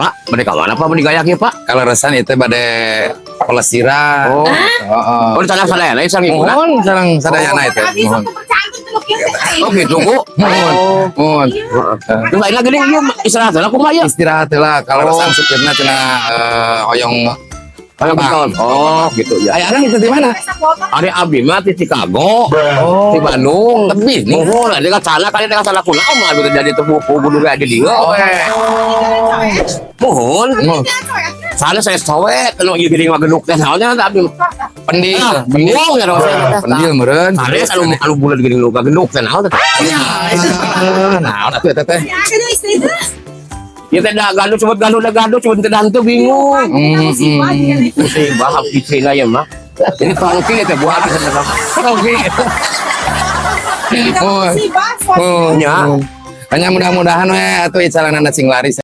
Pak, mereka mana, Pak, beli gaya Pak? Kaleresan itu bade pelesiran. Oh. Heeh. Oh, di sana sadayana sareng ibuna. Mohon sareng sadayana itu. Mohon. Oh, gitu, Bu. Mohon. Mohon. Terus lain lagi nih, ieu istirahat lah kumaha ya? Istirahat lah, kaleresan supirna cenah hoyong. Hoyong betul. Oh, gitu ya. Aya itu di mana? Ari abdi mah di Chicago, Oh. di Bandung. Lebih nih. Mohon, ada kan sana kali dengan sana kunaon mah abdi jadi teu bunuh di dieu. Mohon. Mohon. Sana saya sowe, kalau ieu geuning mah genuk teh naonnya abdi. Pendil, Ah, pendil. Bingung ya saya. Pendil meureun. Sanes anu anu bulan geuning nu genuk teh naon teh. Ah, naon atuh eta teh? Ya teh da gaduh sebut gaduh da gaduh sebut teh hantu bingung. Musibah istrina ya mah. Ini tongking ya teh buah bisa. Oke. Oh. Oh, Ya. hanya mudah-mudahan we atuh icalanana sing laris.